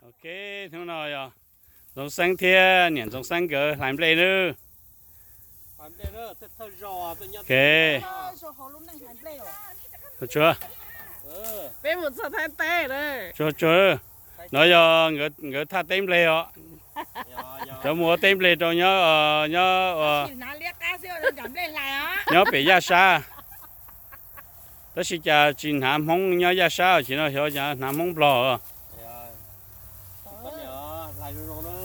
Ok, hnub no yog Ntxoov Xeeb thiab niam Ntxoov Xeeb nkawd hlais nplej nawb. Ok, tsuag, tsuag, no yog nkawd thaj teb nplej os. Cov mus ua teb nplej rau nyob, nyob, nyob pem Yaj Sab. Tab sis cas tsis hnav Hmoob nyob Yaj Sab, ces no xyov cas hnav Hmoob Nplog.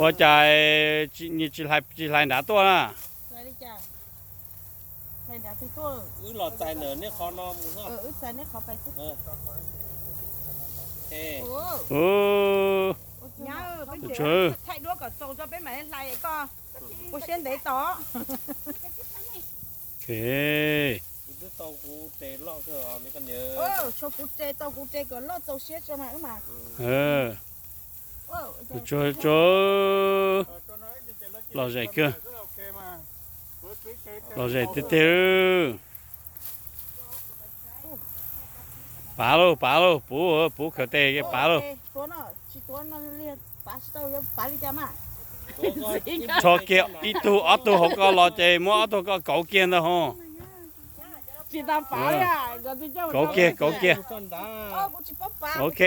Ua cas tsis, tsis hlais nrad tuaj na? Ua, tsuag, ok, tsuag, tsuag, lom zem kawg, lom zem tiag tiag. Pav lauj, pav lauj, puv, puv khaws tes pav lauj. Rho kiag ib tug ob tug hauv ko los ces muab ob tug ko kauv kiag ntag ho. Kauv kiag, kauv kiag. Ok,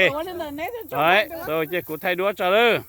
tau ces kuv thaij duab tso lawm.